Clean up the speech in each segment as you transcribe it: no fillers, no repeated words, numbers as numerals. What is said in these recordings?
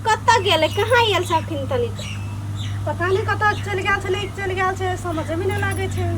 कतऽ गेलै कहाँ आयल छै अखन तनिक पता नहि कतऽ चलि गेल छलै चलि गेल छै समझेमे नहि लागै छै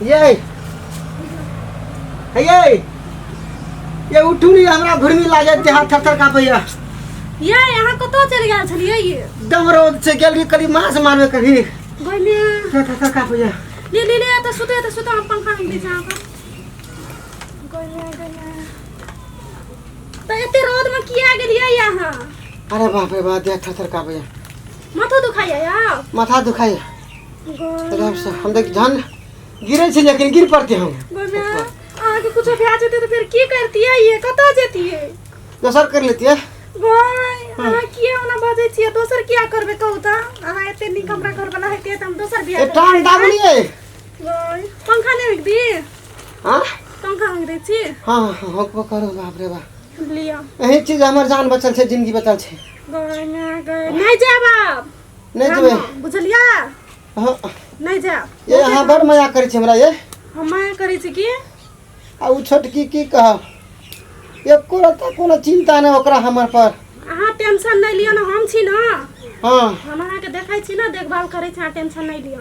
ये हे ये ये उठू नहीं हमरा घुर्मी लागे छै हाथ थर थर कांपैया ये अहाँ कतऽ चलि गेल छलियै ये एकदम रौद छै गेल रही करी माछ मारबे कभी गोइने थर थर थर कांपैया ले ले ले तऽ सुते तऽ सुते हम पंखा में दै छी अहाँके गोइने गोइने तऽ एते रौद में किया गेलियै अहाँ अरे बाप रे बाप देह थर थर कांपैया माथो दुखाइया यौ माथा दुखाइया एकदम से हम देख जहन गिरे छी लेकिन गिर पड़ते हम गोइने अहाँके कुछो भए जेतै तऽ फेर की करतियै ये कतऽ जेतियै दोसर कर लेतियै भाय अहाँ किया ओना बजै छियै दोसर किया करबै कहू तऽ अहाँ एते नीक हमरा घर वाला हेतियै तऽ हम दोसर बियाह ए टांग दाबलियै भाय पंखा नहि रोकि दी हाँ पंखा रोकि दै छी हाँ हाँ होकबो करू बाप रे बाप लिअ एही चीज हमर जान बचल छै जिंदगी बचल छै गय माय गय नहि जायब आब नहि जेबै बुझलियै हाँ नहि जायब ये अहाँ बड़ मजा करै छी हमरा ये हम माया करै छी की आ ओ छोटकी की कहब एको रत्ता कोनो चिंता नहि ओकरा हमर पर अहाँ टेंशन नहि लिअ ने हम छी ने हाँ हम अहाँके देखै छी ने देखभाल करै छी अहाँ टेंशन नहि लिअ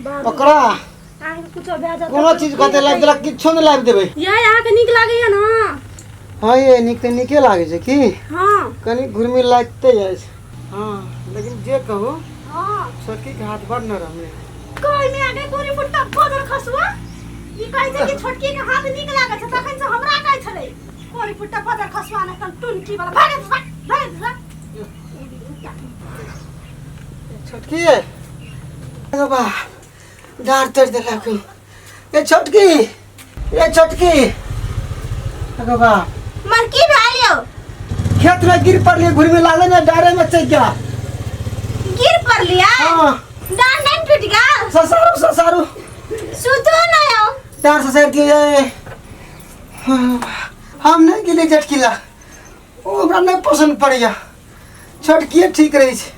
बाबू ओकरा अहाँके कुछो भए जायत कोनो चीज कहते लाबि देलक किछो नहि लाबि देबै ये अहाँके नीक लागैया ने हाँ ये नीक तऽ नीके लागै छै की हाँ कनि घुरमी लागिते अछि हाँ लेकिन जे कहू हाँ छोटकी के हाथ बड़ नरम है कोई में आगे गोरी फुट्टा बदर खसुआ ई कहै छै कि छोटकी के हाथ नीक लागै छै तखन से हमरा कहै छलै कोरी फुट्टा बदर खसुआ ने तन टुनकी वाला भागे भाग भागे भाग छोटकी ये अरे बा डाँट तोड़ि देलक ए छोटकी ए छोटकी अरे बा मर की भेल यौ खेत में गिर पड़लिए घुर में लागले ने डारे में चलि गया गिर पड़लियै हाँ डांड नहीं टूट गेल ससारू ससारू सुतो ना यौ डार ससार दियो ये हाँ, हम नहीं गेलिए झटकिला ओ हमरा नहीं पसंद पड़ैया छोटकिए ठीक रहै छै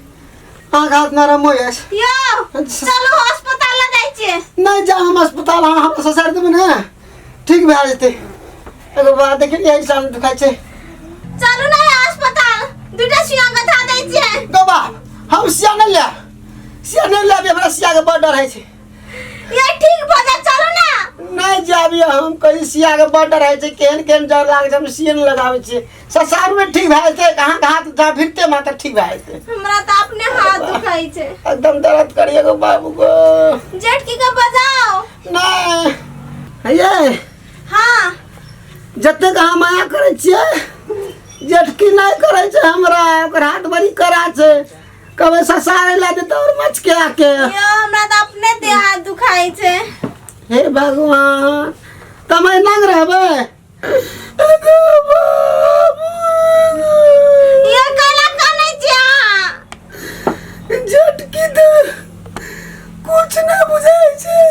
अहाँके हाथ नरम हो जाइ छै यौ चलू अस्पताल लऽ जाइ छियै नहि जा हम अस्पताल अहाँ हमरा ससारि देबै ने ठीक भए जेतै एगो बात देखियौ ने एहि साल दुखाइ छै चलू ने अस्पताल दूटा सुइया गथा दै छियै गो बाप हम सिया नहि लेब सिया नहि लेब हमरा सियाके बड़ डर होइ छै ये ठीक भऽ जायत चलू ने नहि जाबी हम कहीं सियाके बड़ डर होइ छै केहन केहन डर लागै छै हम सिए नहि लगाबै छियै ससारमे ठीक भए जेतै अहाँके हाथ जा भिड़ते मात्र ठीक भए जेतै हमरा तऽ अपने हाथ दुखाइ छै एकदम दर्द करिए गो बाबू गो जेठकी के बजाओ नहि हे हाँ जतेक अहाँ माया करै छियै जेठकी नहि करै छै हमरा ओकर हाथ बड़ी कड़ा छै कहबै ससारे ला देतै और मचके आके यो हमरा तऽ अपने देह हाथ दुखाइ छै हे भगवान तब नंग रहबै अगो बाबू। यो कैला कानै छी अहाँ झटकी तऽ कुछ नहि बुझाइ छै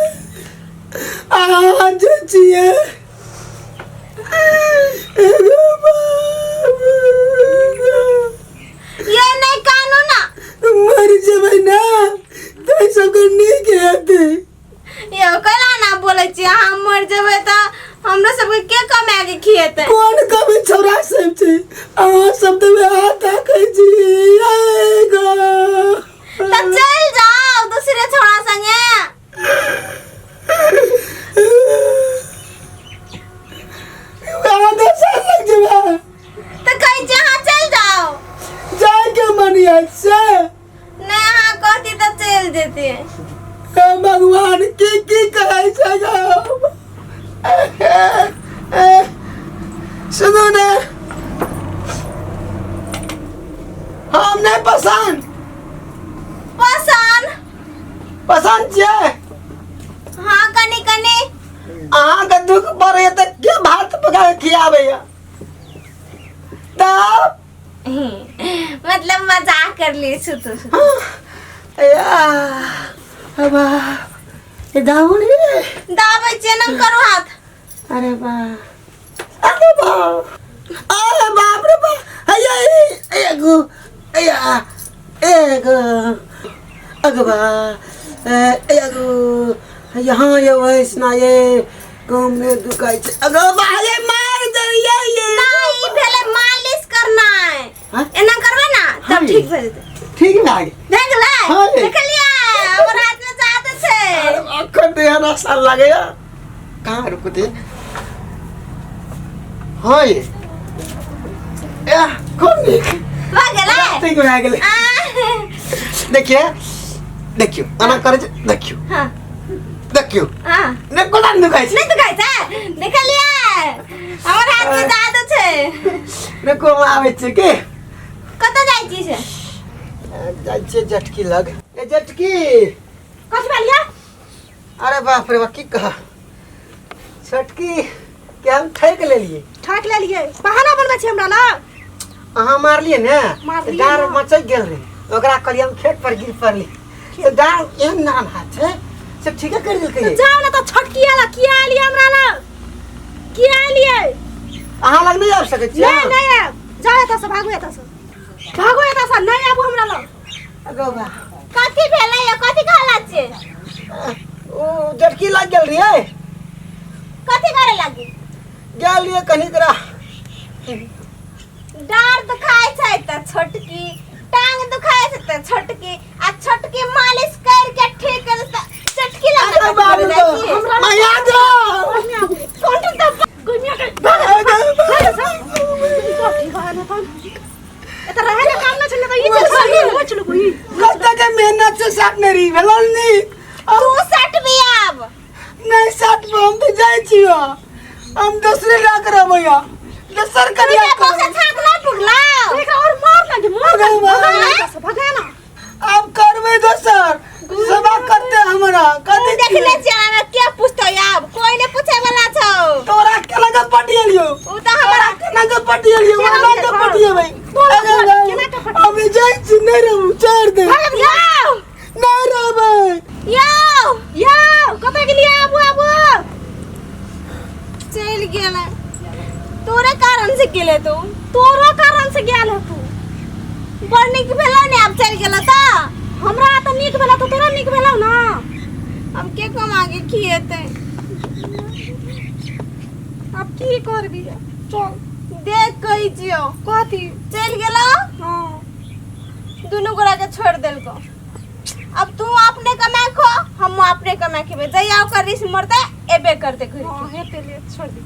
अहाँ जे छियै अगो बाबू। ये नहीं कानू ना मर जेबै ने ताहि सबके नीक हेतै यो कैला ना बोलै छी अहाँ मर जेबै तऽ हमरा सबके के कमा के खिएतै कोन कमी छौड़ा सब छै अहाँ सब तऽ वएह ताकै छी आइ गो। तऽ चलि जाउ दूसरे छोड़ा संगे वएह दोसर लग जेबै तऽ कहै छी अहाँ चलि जाउ जायके मन अछि से नहि अहाँ कहती तऽ चलि जेती हे भगवान की की कहै छै गो सुनू ने हम नहि पसन्द पसन्द पसन्द छियै हाँ कनी कनी अहाँके दुख पड़ैए तऽ के भात पका के खियाबैए तब मतलब मजाक कर लिए, सुतू सुतू। या बा, ए दाउन रे। दाबै छियै ना, करू हाथ। अरे बा, अरे बा, अरे बाप रे बा, अया एगो, अया एगो, अगो बा, एगो, यहाँ ये वैसना ये गाँव में दुकाई छै। अगो बा, ये मार दे ये ये। ना, ई भेलै मालिश करनाइ। हाँ? एना करबै ना हाँ। तब ठीक भऽ जेतै। ठीक भए गेल। भए गेलै। हाँ। देखलियै, हमर हाथ में जादू छै। अखन तऽ एहन आसान लागैया। कहाँ रुकते? हाँ, ये एह कोन नीक। भऽ गेलै। ठीक भए गेलै। आ, देखिए, देखियौ, एना करै छै, देखियौ। हाँ। देखियौ। हाँ। नहि, कोना नहि दुखाइ छै। नहि दुखाइ छै। देखलियै, हमर हाथ में जादू छै। रुकू, हम आबै छियै। की कतऽ जाइ छी से? जाइ छियै जटकी लग। ए जटकी। कथी भेल या? अरे बाप रे बाप, की कह, छोटकी के हम ठकि लेलियै। ठक लेलियै? बहाना बनबै छी हमरा लग? अहाँ मारलियै ने। मारलियै। डाँर ने। मचकि गेल रहै, ओकरा कहलियै, हम खेत पर गिर पड़ली तऽ डाँर एहन नरम हाथ छै, से ठीके करि देलकै। तऽ जाउ ने तऽ छोटकी लग। किया एलियै हमरा लग? किया एलियै? अहाँ लग नहि आबि सकै छियै। नहि, नहि आयब। जाउ एतऽ से, भागू एतऽ से, भागू एतऽ से। नहि आबू हमरा लग। अगो बा। कथी भेलै यौ? कथी कहला छियै? ओ जटकी लागि गेल रहियै। कथी करे लागी? गेल रहियै कनि तोरा। डाँर दुखाइ छै तऽ छोटकी, टांग दुखाइ छै तऽ छोटकी, आ छोटकी मालिश कर के ठीक कर तऽ चटकी लगा। अरे बाप रे बाप, हमरा मैया जो। कोन तऽ गुनिया के भाग। एतऽ रहै के काम ना छलै तऽ ई चल सही हो चलू ई। कते के मेहनत से साटने रही, भेल नीक। तू सटबी आब? नहीं साटबो, हम तऽ जाइ छियो, हम दोसरे ला करब भैया, दोसर करिया। तू बक्सा छाक नहि पुगलौ। देख, और मार लगे, मार लगे। भगवान। भगा ना एतऽ से, भगा ना। आब करबै दोसर, सेवा करते हमरा कथी? देखने छियै हमरा के पूछतौ आब? कोई नहि पूछे वाला छौ। तोरा केना के पटियलियो? उ तऽ हमरा केना के पटियलियो? केना हमरा के के पटियेबै? तोरा केना के पटियेबै? अभी जाइ छी, नहि रहू, छोड़ दे। यौ। नहि रहबै। यौ। यौ, कतऽ गेलियै? आबू, आबू। चलि गेलै। तोरे कारण से गेलै तू। तोरो कारण से गेल है तू। बड़ नीक भेलौ ने, आब चलि गेलौ तऽ। हमरा तऽ नीक भेलौ तऽ तोरा नीक भेलौ ना? अब के कमा के खिएतै? अब की करबी? चल। देख, कहै छियौ। कथी? चलि गेलौ। हाँ। दुनू गोरा के छोड़ देलको। अब तू अपने कमा खो, हम अपने कमा खेबै। जहिया ओकर रिस मरतै, एबे करतै घुरि। हाँ, हेतै, ले छोड़ दे।